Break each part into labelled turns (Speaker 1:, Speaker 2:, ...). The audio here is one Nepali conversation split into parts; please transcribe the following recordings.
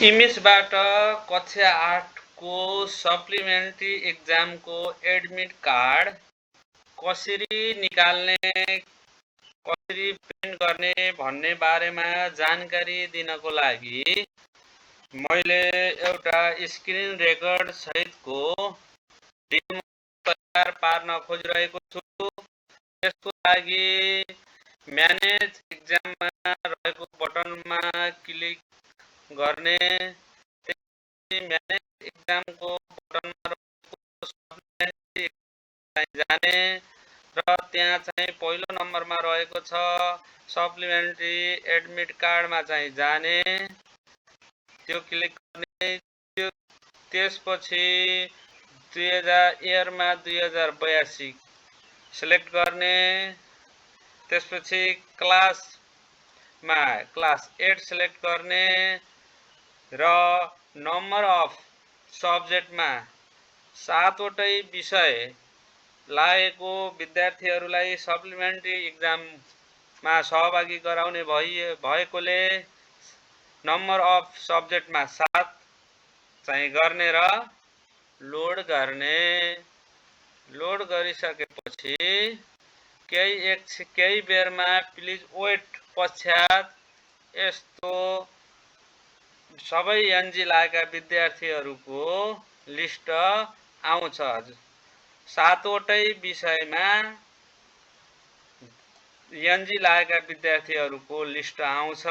Speaker 1: इमेजबाट कक्षा 8 को सप्लिमेन्ट्री एक्जामको एडमिट कार्ड कसरी निकाल्ने, कसरी प्रिन्ट गर्ने भन्ने बारेमा जानकारी दिनको लागि मैले एउटा स्क्रिन रेकर्ड सहितको डेमो तयार पार्न खोजिरहेको छु। यसको लागि म्यानेज एक्जाममा रहेको बटनमा क्लिक गर्ने, म्यानेज एक्जामको बटनमा जाने र त्यहाँ चाहिँ पहिलो नम्बरमा रहेको छ सप्लिमेन्ट्री एडमिट कार्डमा चाहिँ जाने, त्यो क्लिक गर्ने। त्यसपछि 2000 इयरमा 2082 सिलेक्ट गर्ने। त्यसपछि क्लासमा क्लास 8 सिलेक्ट गर्ने र नम्बर अफ सब्जेक्टमा 7 वटै विषय लागेको विद्यार्थीहरूलाई सप्लिमेन्ट्री एक्जाममा सहभागी गराउने भएकोले नम्बर अफ सब्जेक्टमा 7 चाहिँ गर्ने र लोड गर्ने। लोड गरिसकेपछि केही बेरमा प्लिज वेट पश्चात यस्तो सबै एनजी लागेका विद्यार्थीहरूको लिस्ट आउँछ। 7 वटै विषयमा एनजी लागेका विद्यार्थीहरूको लिस्ट आउँछ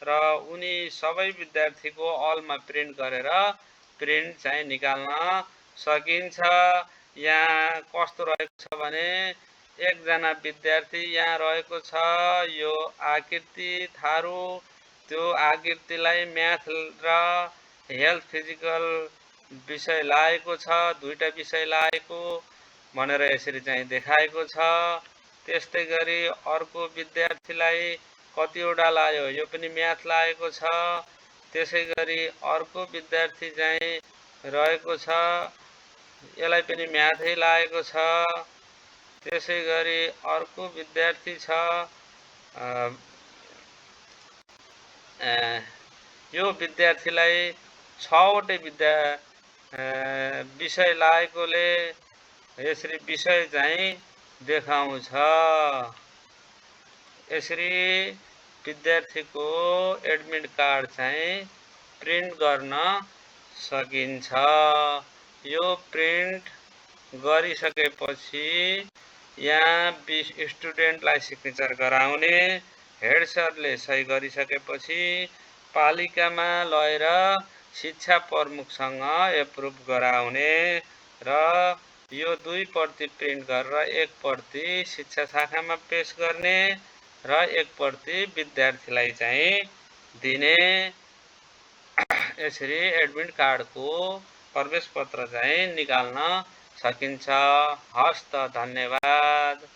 Speaker 1: र उनी सबै विद्यार्थीको अलमा प्रिन्ट गरेर प्रिन्ट चाहिँ निकाल्न सकिन्छ। यहाँ कस्तो रहेको छ भने एकजना विद्यार्थी यहाँ रहेको छ, यो आकृति थारू। त्यो आकृतिलाई म्याथ र हेल्थ फिजिकल विषय लागेको छ, दुईटा विषय लागेको भनेर यसरी चाहिँ देखाएको छ। त्यस्तै गरी अर्को विद्यार्थीलाई कतिवटा लाग्यो, यो पनि म्याथ लागेको छ। त्यसै गरी अर्को विद्यार्थी चाहिँ रहेको छ, यसलाई पनि म्याथै लागेको छ। त्यसै गरी अर्को विद्यार्थी छ, यो विद्यार्थीलाई 6 वटै विषय लागेकोले यसरी विषय चाहिँ देखाउँछ। यसरी विद्यार्थीको एडमिट कार्ड चाहिँ प्रिन्ट गर्न सकिन्छ। यो प्रिन्ट गरिसकेपछि यहाँ स्टुडेन्टलाई सिग्नेचर गराउने, हेड सरले सही गरिसकेपछि पालिकामा लगेर शिक्षा प्रमुखसँग एप्रुभ गराउने र यो 2 प्रति प्रिन्ट गरेर 1 प्रति शिक्षा शाखामा पेश गर्ने र 1 प्रति विद्यार्थीलाई चाहिँ दिने। यसरी एडमिट कार्डको प्रवेश पत्र चाहिँ निकाल्न सकिन्छ। हस्त, धन्यवाद।